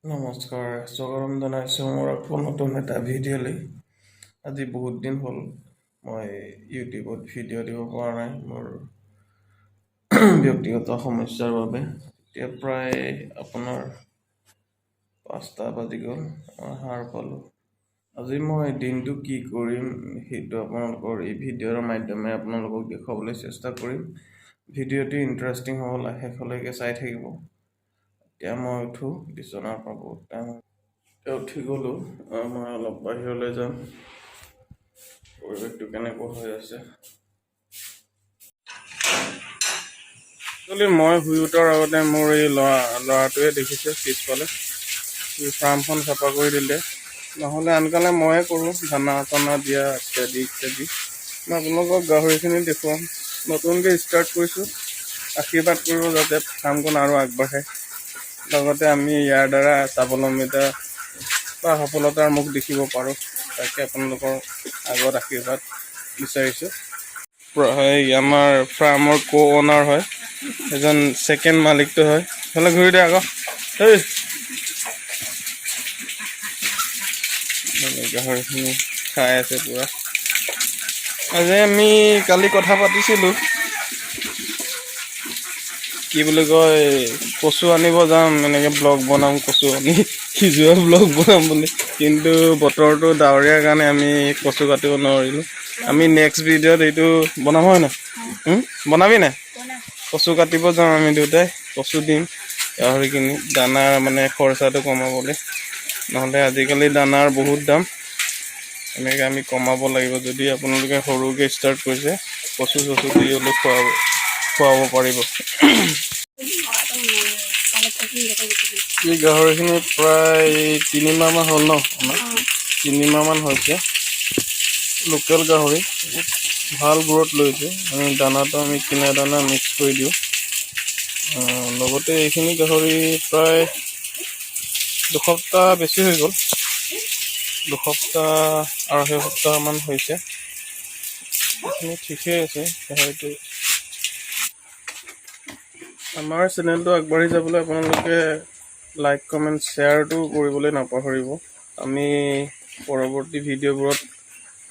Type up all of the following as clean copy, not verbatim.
নমস্কাৰ, স্বাগতম জনাইছোঁ মোৰ আকৌ নতুন এটা ভিডিঅ'লৈ। আজি বহুত দিন হ'ল মই ইউটিউবত ভিডিঅ' দিব পৰা নাই মোৰ ব্যক্তিগত সমস্যাৰ বাবে। এতিয়া প্ৰায় আপোনাৰ 5টা বাজি গ'ল, মই সাৰ পালোঁ। আজি মই দিনটো কি কৰিম সেইটো আপোনালোকৰ এই ভিডিঅ'ৰ মাধ্যমেৰে আপোনালোকক দেখুৱাবলৈ চেষ্টা কৰিম। ভিডিঅ'টো ইণ্টাৰেষ্টিং হ'ব, শেষলৈকে চাই থাকিব। এতিয়া মই উঠোঁ বিচনাৰ পৰা, বহুত টাইম এতিয়া উঠি গ'লোঁ। মই অলপ বাহিৰলৈ যাম, পৰিৱেশটো কেনেকুৱা হৈ আছে। একচুৱেলি মই শুই উঠাৰ আগতে মোৰ এই ল'ৰাটোৱে দেখিছে পিছফালে, সি ফাৰ্মখন চাফা কৰি দিলে। নহ'লে আনকালে ময়ে কৰোঁ, দানা চানা দিয়া ইত্যাদি ইত্যাদি। মই আপোনালোকক গাহৰিখিনি দেখুৱাম। নতুনকৈ ষ্টাৰ্ট কৰিছোঁ, আশীৰ্বাদ কৰিব যাতে ফাৰ্মখন আৰু আগবাঢ়ে, লগতে আমি ইয়াৰ দ্বাৰা স্বাৱলম্বিতা বা সফলতাৰ মুখ দেখিব পাৰোঁ, তাকে আপোনালোকৰ আগত আশীৰ্বাদ বিচাৰিছোঁ। এই আমাৰ ফাৰ্মৰ কো অ'নাৰ হয়, এজন ছেকেণ্ড মালিকটো হয়। সেইফালে ঘূৰি দে আকৌ। এই মানে গাহৰিখিনি খাই আছে পূৰা। আজি আমি কালি কথা পাতিছিলোঁ, কি বুলি কয়, কচু আনিব যাম, এনেকৈ ব্লগ বনাম, কচু আনি সিজোৱা ব্লগ বনাম বুলি। কিন্তু বতৰটো ডাৱৰীয়াৰ কাৰণে আমি কচু কাটিব নোৱাৰিলোঁ। আমি নেক্সট ভিডিঅ'ত এইটো বনাম, হয় নাই? বনাবি নাই? কচু কাটিব যাম আমি দুটাই, কচু দিম গাহৰিখিনি, দানাৰ মানে খৰচাটো কমাবলৈ। নহ'লে আজিকালি দানাৰ বহুত দাম, এনেকৈ আমি কমাব লাগিব। যদি আপোনালোকে সৰুকৈ ষ্টাৰ্ট কৰিছে, কচু চচু দি হ'লেও খুৱাব পাৰিব। এই গাহৰিখিনি প্ৰায় 3 মাহমান হ'ল ন আমাৰ? 3 মাহমান হৈছে। লোকেল গাহৰি, বহুত ভাল গ্ৰ'থ লৈছে। আমি দানাটো আমি কিনা দানা মিক্স কৰি দিওঁ। লগতে এইখিনি গাহৰি প্ৰায় 2 সপ্তাহ বেছি হৈ গ'ল, 2 সপ্তাহ 2.5 সপ্তাহমান হৈছে। এইখিনি ঠিকেই আছে গাহৰিটো। আমাৰ চেনেলটো আগবাঢ়ি যাবলৈ আপোনালোকে লাইক, কমেণ্ট, শ্বেয়াৰটো কৰিবলৈ নাপাহৰিব। আমি পৰৱৰ্তী ভিডিঅ'বোৰত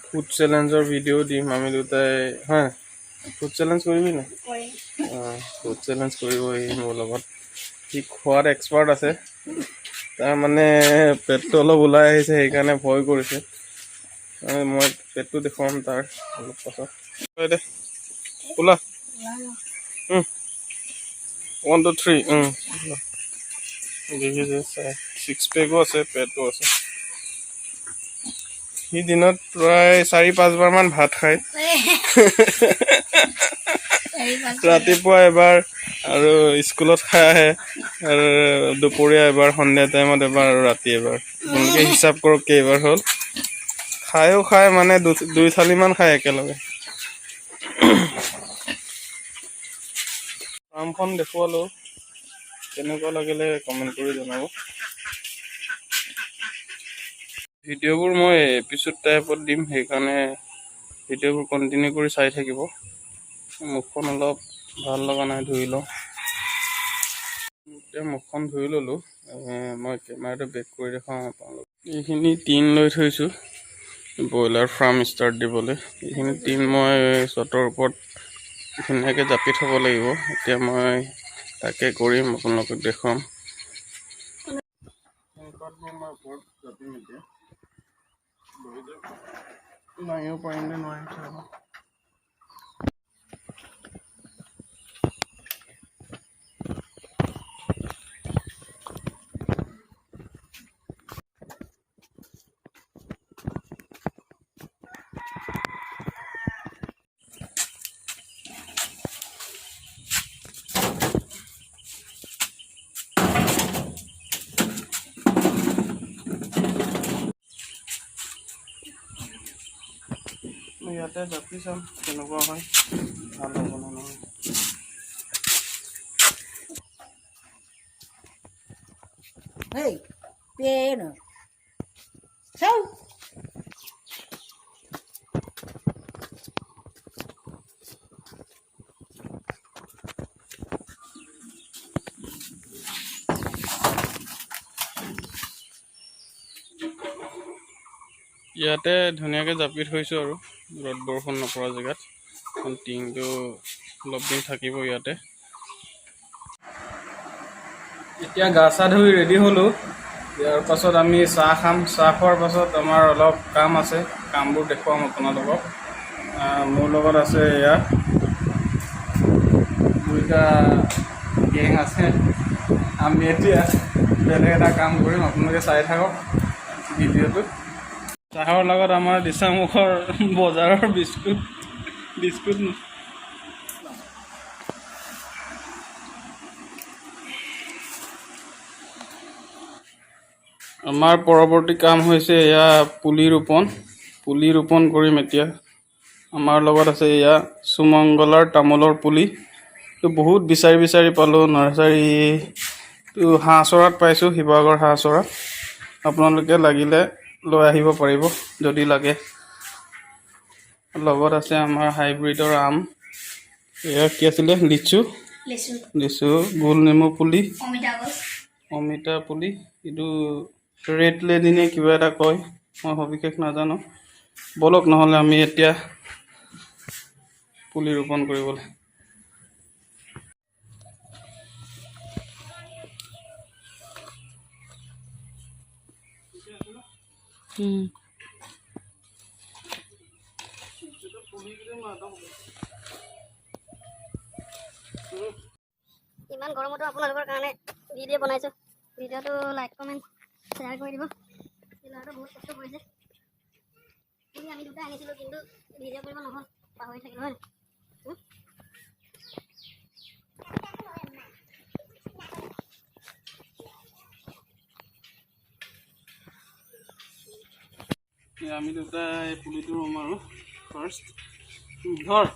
ফুড চেলেঞ্জৰ ভিডিঅ' দিম আমি দুটাই। হা, ফুড চেলেঞ্জ কৰিবি নাই? অঁ, ফুড চেলেঞ্জ কৰিব সি মোৰ লগত। সি খোৱাত এক্সপাৰ্ট আছে। তাৰ মানে পেটটো অলপ ওলাই আহিছে, সেইকাৰণে ভয় কৰিছে। মই পেটটো দেখুৱাম তাৰ অলপ পাছত। দে ওলা। 1, 2, 3। দেখিছে, ছিক্স পেকো আছে, পেটো আছে। সি দিনত প্ৰায় 4-5 বাৰমান ভাত খায়। ৰাতিপুৱা এবাৰ আৰু স্কুলত খাই আহে, আৰু দুপৰীয়া এবাৰ, সন্ধিয়া টাইমত এবাৰ আৰু ৰাতি এবাৰ। আপোনালোকে হিচাপ কৰক কেইবাৰ হ'ল। খায়ো খায় মানে দুই থালিমান খায় একেলগে। ফাৰ্মখন দেখুৱালোঁ, কেনেকুৱা লাগিলে কমেণ্ট কৰি জনাব। ভিডিঅ'বোৰ মই এপিছ'ড টাইপত দিম, সেইকাৰণে ভিডিঅ'বোৰ কণ্টিনিউ কৰি চাই থাকিব। মুখখন অলপ ভাল লগা নাই, ধুই লওঁ। এতিয়া মুখখন ধুই ল'লোঁ। মই কেমেৰাটো বেক কৰি দেখাওঁ আপোনালোক। এইখিনি টিন লৈ থৈছোঁ ব্ৰইলাৰ ফাৰ্ম ষ্টাৰ্ট দিবলৈ। এইখিনি টিন মই চটৰ ওপৰত ধুনীয়াকৈ জাপি থ'ব লাগিব। এতিয়া মই তাকে কৰিম, আপোনালোকক দেখুৱাম। মই ওপৰত জাপিম এতিয়া, লৈ যাম। দাঙিব পাৰিম নে নোৱাৰিম চাই লওঁ। মই ইয়াতে জাপি চাম কেনেকুৱা হয়, ভাল হ'ব নে নহয়। Hey, piano. So. ইয়াতে ধুনীয়াকৈ জাপি থৈছোঁ আৰু ৰ'দ বৰষুণ নপৰা জেগাত। কাৰণ টিংটো অলপ দিন থাকিব ইয়াতে। এতিয়া গা চা ধুই ৰেডি হ'লোঁ। ইয়াৰ পাছত আমি চাহ খাম। চাহ খোৱাৰ পাছত আমাৰ অলপ কাম আছে, কামবোৰ দেখুৱাম আপোনালোকক। মোৰ লগত আছে এয়া দুইটা গেং আছে। আমি এতিয়া বেলেগ এটা কাম কৰিম, আপোনালোকে চাই থাকক ভিডিঅ'টো। চাহৰ লগত আমাৰ দিচাংমুখৰ বজাৰৰ বিস্কুট বিস্কুট। আমাৰ পৰৱৰ্তী কাম হৈছে এয়া পুলি ৰোপণ। পুলি ৰোপণ কৰিম এতিয়া। আমাৰ লগত আছে এয়া সুমংগলাৰ তামোলৰ পুলি। তো বহুত বিচাৰি বিচাৰি পালোঁ নাৰ্চাৰী, হাঁহচৰাত পাইছোঁ, শিৱসাগৰ হাঁহচৰাত। আপোনালোকে লাগিলে লৈ আহিব পাৰিব যদি লাগে। লগত আছে আমাৰ হাইব্ৰীডৰ আম। এয়া কি আছিলে? লিচু। লিচু। লিচু, গোল নেমু পুলি। অমিতা গছ। অমিতা পুলি। এইটো ৰেড লেডি নে কিবা এটা কয়, মই সবিশেষ নাজানো। ব'লক নহ'লে আমি এতিয়া পুলি ৰোপণ কৰিবলৈ। ইমান গৰমতো আপোনালোকৰ কাৰণে ভিডিঅ' বনাইছোঁ। ভিডিঅ'টো লাইক, কমেণ্ট, শ্বেয়াৰ কৰি দিব। এই ল'ৰাটো বহুত কষ্ট কৰিছে। কিন্তু আমি দুটা আনিছিলোঁ, কিন্তু ভিডিঅ' কৰিব নহ'ল, পাহৰি থাকিলোঁ হয়। আমি দুটা এই পুলিটো ৰুম আৰু ফাৰ্ষ্ট ধৰ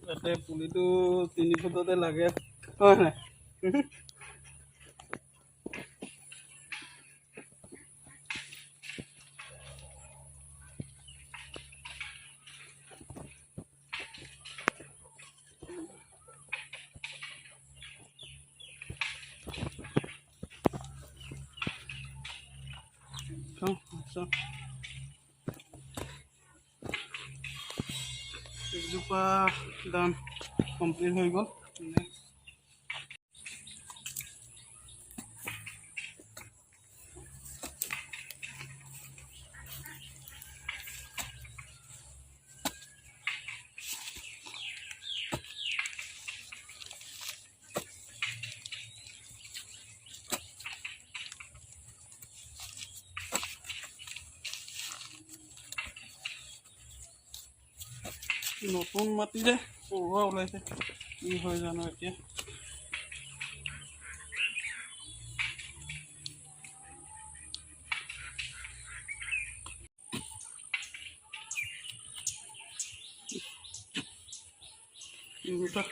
যাতে পুলিটো 3 ফুটতে লাগে, হয় নাই? চাওঁ চাওঁ, এজোপা ডান, কমপ্লিট হৈ গ'ল। নেক্সট। নতুন মাটি যে পৰুৱা ওলাইছে, কি হয় জানো এতিয়া। তিনিটা।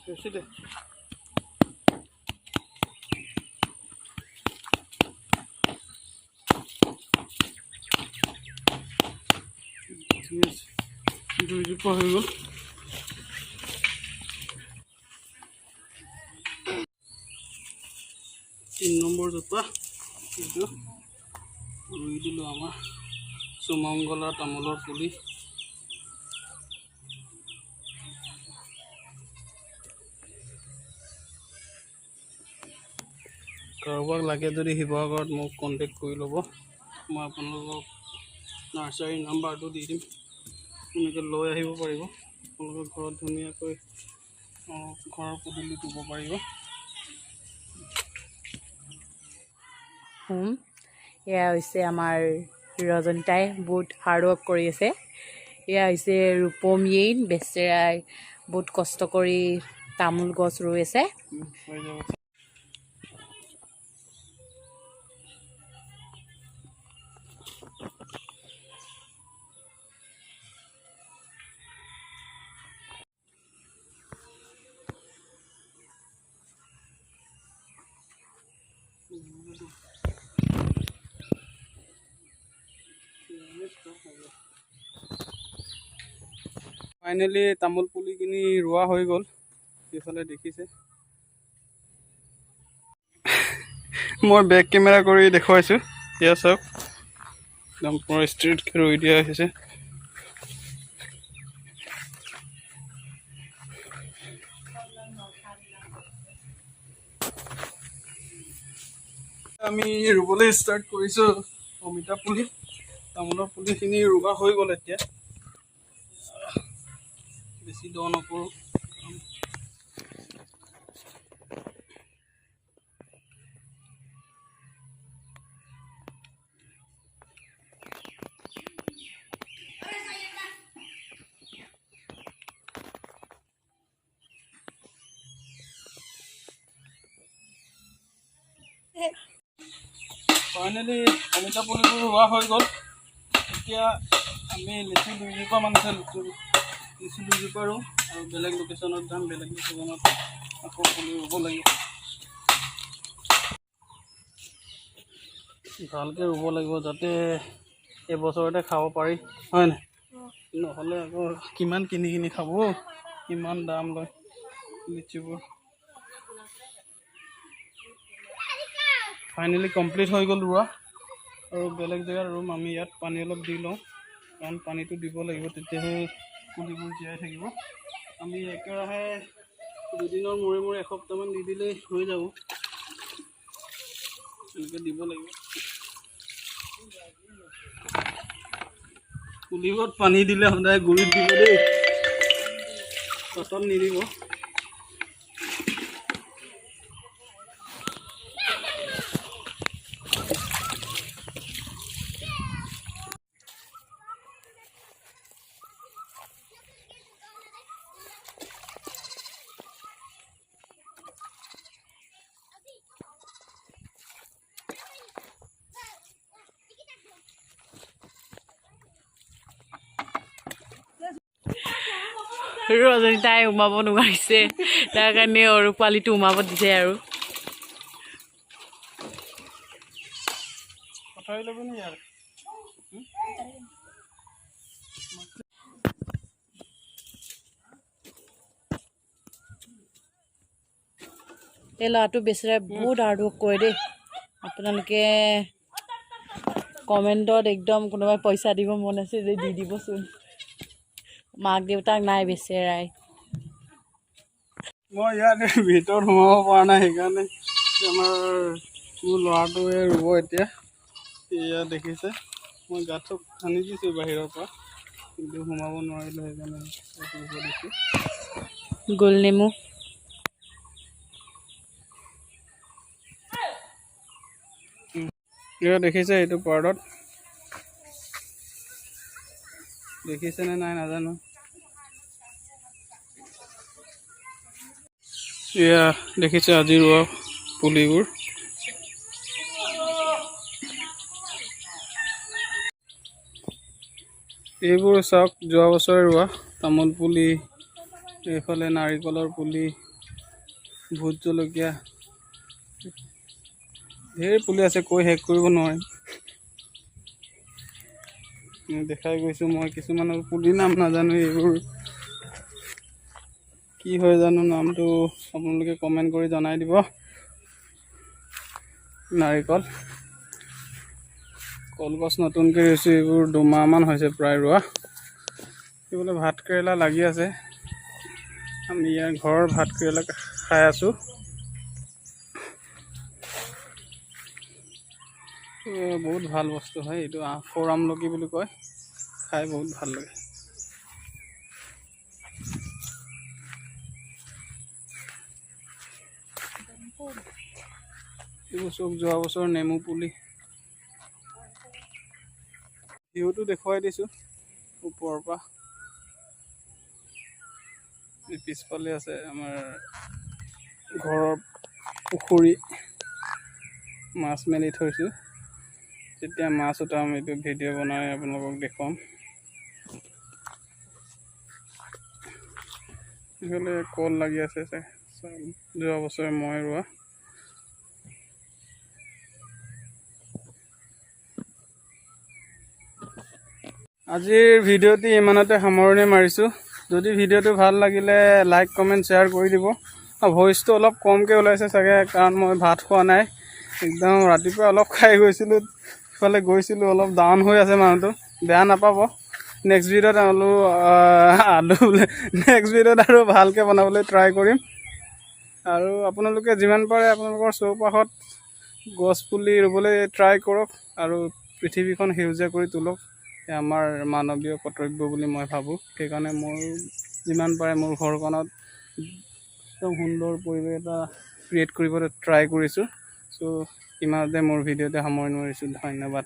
হৈছে দে। ঠিক আছে, দুইজোপা হৈ গ'ল। 3 নম্বৰ জোপা এইটো ৰুই দিলোঁ, আমাৰ চুমংগলা তামোলৰ পুলি। কাৰোবাক লাগে যদি শিৱসাগৰত মোক কণ্টেক্ট কৰি ল'ব। মই আপোনালোকক নাৰ্চাৰীৰ নাম্বাৰটো দি দিম, তেনেকৈ লৈ আহিব পাৰিব। আপোনালোকৰ ঘৰত ধুনীয়াকৈ ঘৰৰ পদূলিত ৰুব পাৰিব। হোম এয়া হৈছে আমাৰ ৰজনীতাই বহুত হাৰ্ড ৱৰ্ক কৰি আছে। এয়া হৈছে ৰূপমীয়ে, বেচেৰাই বহুত কষ্ট কৰি তামোল গছ ৰুই আছে। হৈ যাব। ফাইনেলি তামোল পুলিখিনি ৰোৱা হৈ গ'ল, সেইফালে দেখিছে। মই বেক কেমেৰা কৰি দেখুৱাইছোঁ। এয়া চাওক, একদম পুৰা ষ্ট্ৰেইটকৈ ৰুই দিয়া হৈছে। আমি ৰুবলৈ ষ্টাৰ্ট কৰিছোঁ অমিতা পুলি। তামোলৰ পুলিখিনি ৰোৱা হৈ গ'ল। এতিয়া বেছি দ নকৰোঁ। ফাইনেলি অমিতা পুলিবোৰ ৰোৱা হৈ গ'ল। এতিয়া আমি লিচু দুজোপামান আছে, লিচু দুজোপা ৰুম আৰু বেলেগ লোকেশ্যনত যাম, বেলেগ লোকেশ্যনত আকৌ পুলি ৰুব লাগিব। ভালকৈ ৰুব লাগিব যাতে এবছৰতে খাব পাৰি, হয় নাই? নহ'লে আকৌ কিমান কিনি কিনি খাব, কিমান দাম লয় লিচুবোৰ। ফাইনেলি কমপ্লিট হৈ গ'ল ৰোৱা। আৰু বেলেগ জেগাত ৰুম। আমি ইয়াত পানী অলপ দি লওঁ, কাৰণ পানীটো দিব লাগিব, তেতিয়াহে পুলিবোৰ জীয়াই থাকিব। আমি একেৰাহে দুদিনৰ মূৰে মূৰে এসপ্তাহমান দি দিলেই হৈ যাব। এনেকৈ দিব লাগিব। পুলিবোৰত পানী দিলে সদায় গুৰিত দিব দেই, পাতত নিদিব। ৰজনীতাই সোমাব নোৱাৰিছে, তাৰ কাৰণে সৰু পোৱালিটো সোমাব দিছে আৰু। পঠাই ল'ব নি ইয়াৰ? এই ল'ৰাটো বেচেৰাই বহুত হাৰ্ড ৱৰ্ক কৰে দেই। আপোনালোকে কমেণ্টত একদম কোনোবাই পইচা দিব মন আছে যে দি দিবচোন। মাক দেউতাক নাই বেচেৰাই। মই ইয়াত ভিতৰত সোমাব পৰা নাই, সেইকাৰণে আমাৰ মোৰ ল'ৰাটোৱে ৰুব এতিয়া। এয়া দেখিছে, মই গাঁত চব খান্দি দিছোঁ বাহিৰৰ পৰা, কিন্তু সোমাব নোৱাৰিলোঁ, সেইকাৰণে ইয়াত ৰুব দিছোঁ। গোল নেমু। এয়া দেখিছে, এইটো পাৰ্টত দেখিছেনে নাই নাজানো। এয়া দেখিছে আজি ৰোৱা পুলিবোৰ। এইবোৰ চাওক, যোৱা বছৰে ৰোৱা তামোল পুলি, এইফালে নাৰিকলৰ পুলি, ভোট জলকীয়া, ঢেৰ পুলি আছে, কৈ শেষ কৰিব নোৱাৰিম। দেখাই গৈছোঁ মই, কিছুমানৰ পুলি নাম নাজানো, এইবোৰ কি হয় জানো নামটো, আপোনালোকে কমেণ্ট কৰি জনাই দিব। নাৰিকল, কলগছ নতুনকৈ ৰুইছোঁ, এইবোৰ দুমাহমান হৈছে প্ৰায় ৰোৱা। এইবোলে ভাত কেৰেলা লাগি আছে, আমি ইয়াৰ ঘৰৰ ভাত কেৰেলা খাই আছোঁ। বহুত ভাল বস্তু হয় এইটো, ফৰ আমলখি বুলি কয়, খাই বহুত ভাল লাগে। এইবোৰ চব যোৱা বছৰ নেমু পুলি। ভিউটো দেখুৱাই দিছোঁ ওপৰৰ পৰা। এই পিছফালে আছে আমাৰ ঘৰৰ পুখুৰী, মাছ মেলি থৈছোঁ। যেতিয়া মাছ উঠাম এইটো ভিডিঅ' বনাই আপোনালোকক দেখুৱাম। এইফালে কল লাগি আছে যোৱা বছৰে মই ৰোৱা। আজিৰ ভিডিঅ'টি ইমানতে সামৰণি মাৰিছোঁ। যদি ভিডিঅ'টো ভাল লাগিলে লাইক, কমেণ্ট, শ্বেয়াৰ কৰি দিব। আৰু ভইচটো অলপ কমকৈ ওলাইছে চাগে, কাৰণ মই ভাত খোৱা নাই। একদম ৰাতিপুৱা অলপ খাই গৈছিলোঁ, ইফালে গৈছিলোঁ, অলপ ডাউন হৈ আছে মানুহটো, বেয়া নাপাব। নেক্সট ভিডিঅ'ত আলু আলু বোলে, নেক্সট ভিডিঅ'ত আৰু ভালকৈ বনাবলৈ ট্ৰাই কৰিম। আৰু আপোনালোকে যিমান পাৰে আপোনালোকৰ চৌপাশত গছ পুলি ৰুবলৈ ট্ৰাই কৰক আৰু পৃথিৱীখন সেউজীয়া কৰি তোলক। এয়া আমাৰ মানৱীয় কৰ্তব্য বুলি মই ভাবোঁ। সেইকাৰণে মই যিমান পাৰে মোৰ ঘৰখনত একদম সুন্দৰ পৰিৱেশ এটা ক্ৰিয়েট কৰিবলৈ ট্ৰাই কৰিছোঁ। চ' ইমানতে মোৰ ভিডিঅ'টো সামৰণি মাৰিছোঁ। ধন্যবাদ।